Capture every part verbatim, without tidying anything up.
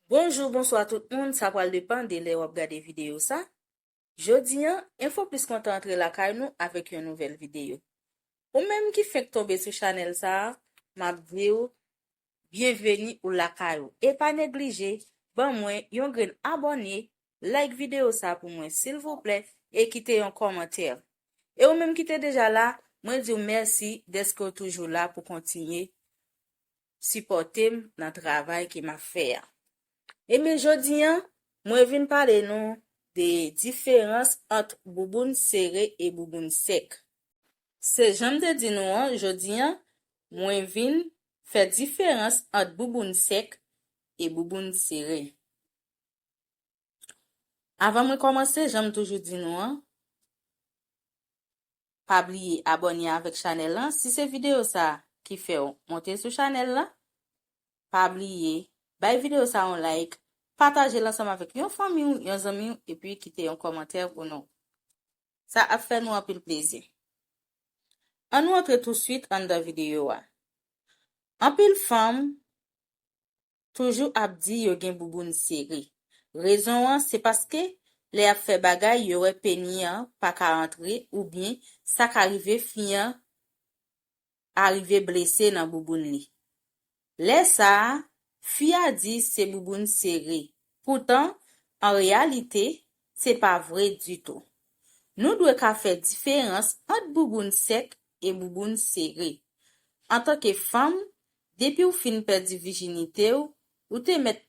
Bonjou, bonswa tout moun, sa pral depann de lè w ap gade videyo sa. Jodi an, Enfo Plis kontan antre lakay nou avèk yon nouvèl videyo. Ou menm ki fenk tonbe sou chanèl sa a, m ap di w, byenveni ou lakay ou. E pa neglije, ban mwen yon grenn abòne, like videyo sa pou mwen silvouplè, e kite yon kòmantè. E ou menm ki te deja la, mwen di w mèsi dèske w toujou la pou kontinye sipòte m nan travay ke m ap fè a. Ebyen, jodi an, mwen vin pale nou de diferans ant bouboun sere e bouboun sèk. Se jan m te di nou an, jodi an, mwen vin fè diferans ant bouboun sèk e bouboun sere. Avan mwen kòmanse, jan m toujou di nou an, pa bliye abòne avèk chanèl lan. Si se videyo sa ki fè w monte sou chanèl lan, pa bliye bay videyo sa yon like, pataje l ansanm avèk yon fanmi w, yon zanmi w, epi kite yon kòmantè pou nou. Sa ap fè nou anpil plezi. Ann nou antre touswit anndan videyo a. Anpil fanm toujou ap di yo gen bouboun sere. Rezon an, se paske lè y ap fè bagay, yo wè peni an pa ka antre oubyen sa ka rive fi an arive blese nan bouboun li. Lè sa a, fi a di se bouboun sere. Poutan, an reyalite, se pa vre ditou. Nou dwe ka fè diferans ant bouboun sèk e bouboun sere. Antanke fanm, depi w fin pèdi vijinite w, ou te mèt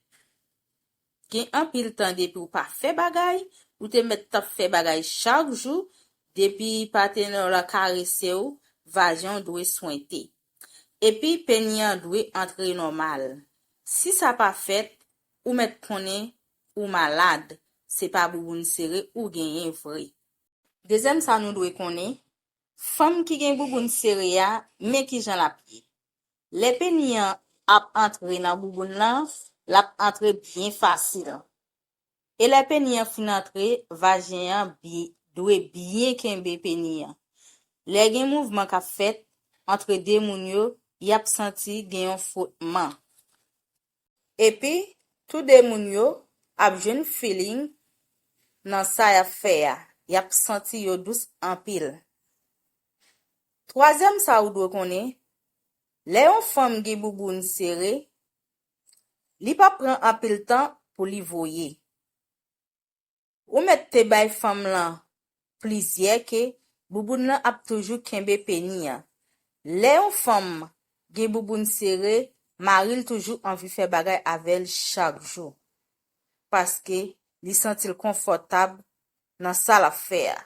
gen anpil tan depi w pa fè bagay, ou te mèt t ap fè bagay chak jou, depi patenè w la karese w, vajen w dwe swente. Epi peni an dwe antre nòmal. Si sa pa fèt, ou mèt konnen ou malad, se pa bouboun sere ou genyen vre. Dezyèm sa nou dwe konnen, fanm ki gen bouboun sere a, men kijan l ap ye. Lè peni an ap antre nan bouboun lan, l ap antre byen fasil. E lè peni an fin antre, vajen an bi-, dwe byen kenbe peni an. Lè gen mouvman k ap fèt antre de moun yo, y ap santi gen yon fwotman. Epi, tou de moun yo ap jwenn feeling nan sa y ap fè a. Y ap santi yo dous anpil. Twazyèm sa ou dwe konnen, lè yon fanm gen bouboun sere, li p ap pran anpil tan pou li voye. Ou mèt te bay fanm lan plizyè ke bouboun lan ap toujou kenbe peni an. Lè yon fanm gen bouboun sere, mari l toujou anvi fè bagay avè l chak jou, paske li santi l konfòtab nan sa l ap fè a.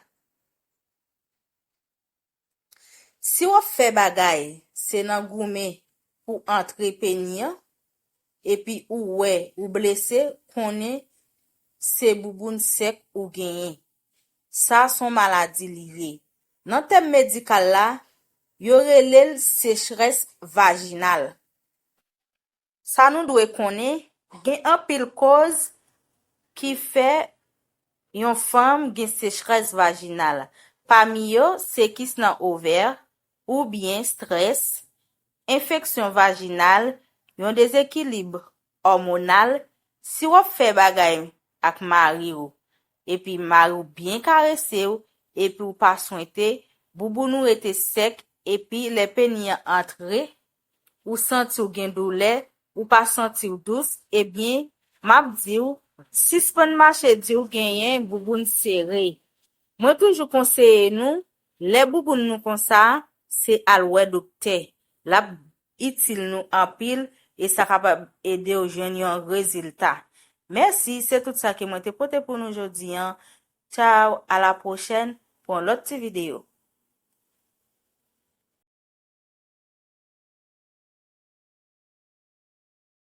Si w ap fè bagay, se nan goumen pou antre peni an, epi ou wè ou blese, konnen se bouboun sèk ou genyen. Sa se yon maladi li ye. Nan tèm medikal la, yo rele l sechrès vajinal. Sa nou dwe konnen, gen anpil koz ki fè yon fanm gen sechrès vajinal. Pami yo, sekis nan ovè, oubyen strès, enfeksyon vajinal, yon dezekilib òmonal, si w ap fè bagay ak mari w, epi mari w byen karese w, epi w pa swente, bouboun ou rete sèk, epi lè peni an antre, ou santi w gen doulè, ou pa santi w dous, ebyen, m ap di w, sispann mache di w genyen bouboun sere. Mwen toujou konseye nou, lè bouboun nou konsa, se al wè doktè. L ap itil nou anpil e sa kapab ede w jwenn yon rezilta. Mèsi, se tout sa ke mwen te pote pou nou jodi an. Tchaw, a la pwochèn pou yon lòt ti videyo.